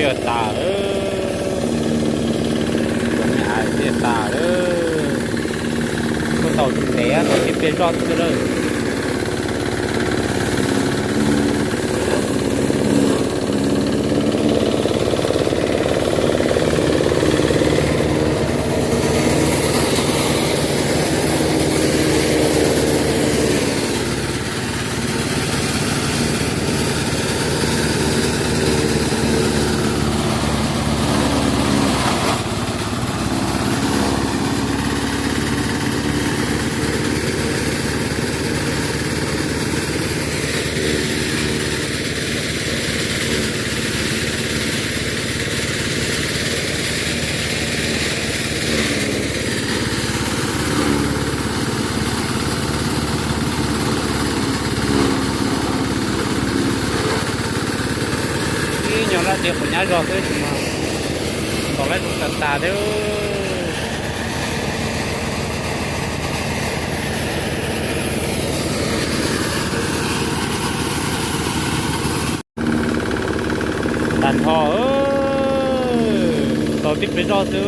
Ua tas, ua tas, kuj tau tsis ntev, tau tib pliag zoj xwb lawm. Ib nyuag laj tias quav nyab zog xwb tsis mas ntaus laib rau tas tas thiab. Tag nrho, tau tib pliag zoj xwb,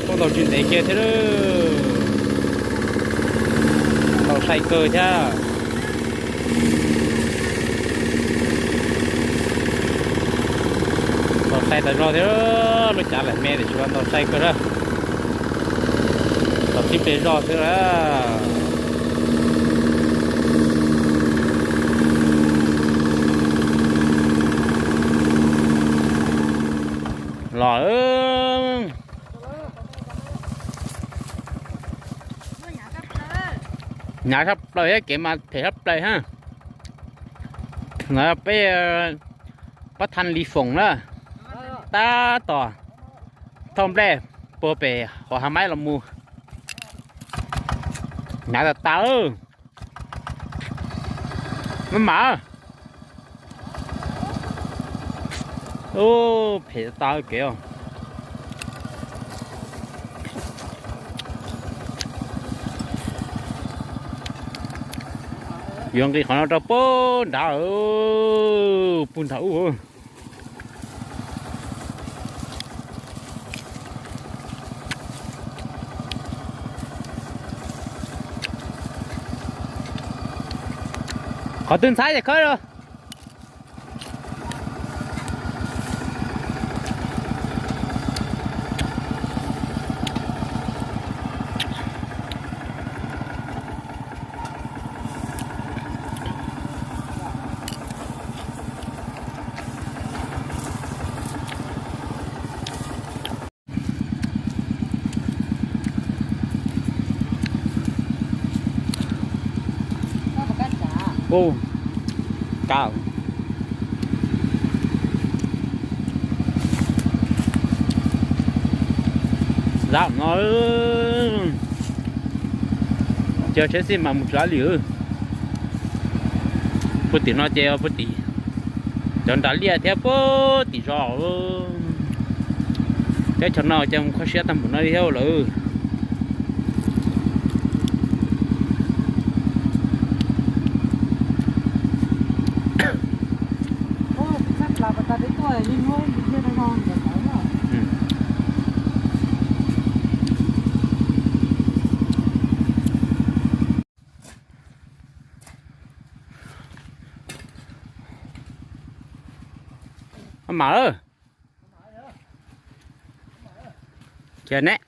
kuj tau tsis ntev kiag thiab lawm. Tau sai kawg thiab. Tau sai tas zog thiab, lub cav lam me tiam sis mas tau sai kawg na. Tau tib pliag zoj xwb na. Los, hnyav tshaj plaws thiab, kev mas phem tshab plaws hab. No peb pab thaj li foom na, tab tom thauj nplej puag pem hauv hav maib los mus. Hnyav tas tas. Maj mam. Ub, phem tas kev os. Yuav nqis qhov no rau puag nrad, puag nrad ub. Qhov twg ntxhab ces khawb los. Ub, kab. Zab no, cog tsheb xij mas mus tsis li. Puag tim no ces puag tim cov nram liaj thiab puag tim zos. Teb chaws no ces mus kho siab tag npaum no li thiab lawm. Maj mam, cia neb.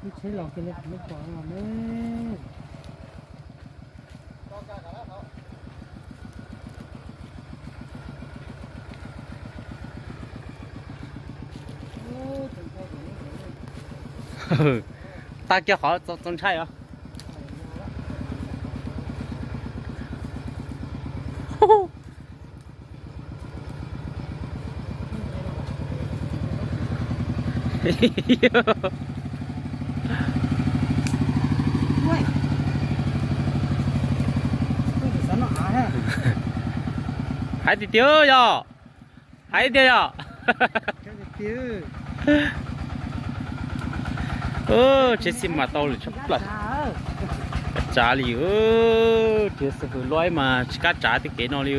Lub tsheb los kiag li qhov lub pom no ne. Tag kiag qhov txaus ntshai os. Hais tiag tiag yog, hais tiag yog. Tsheb xij mas tau lawm tshaj plaws. Tsav li, tsis xib fwb luaj mas tsis kam tsav tej kev no li.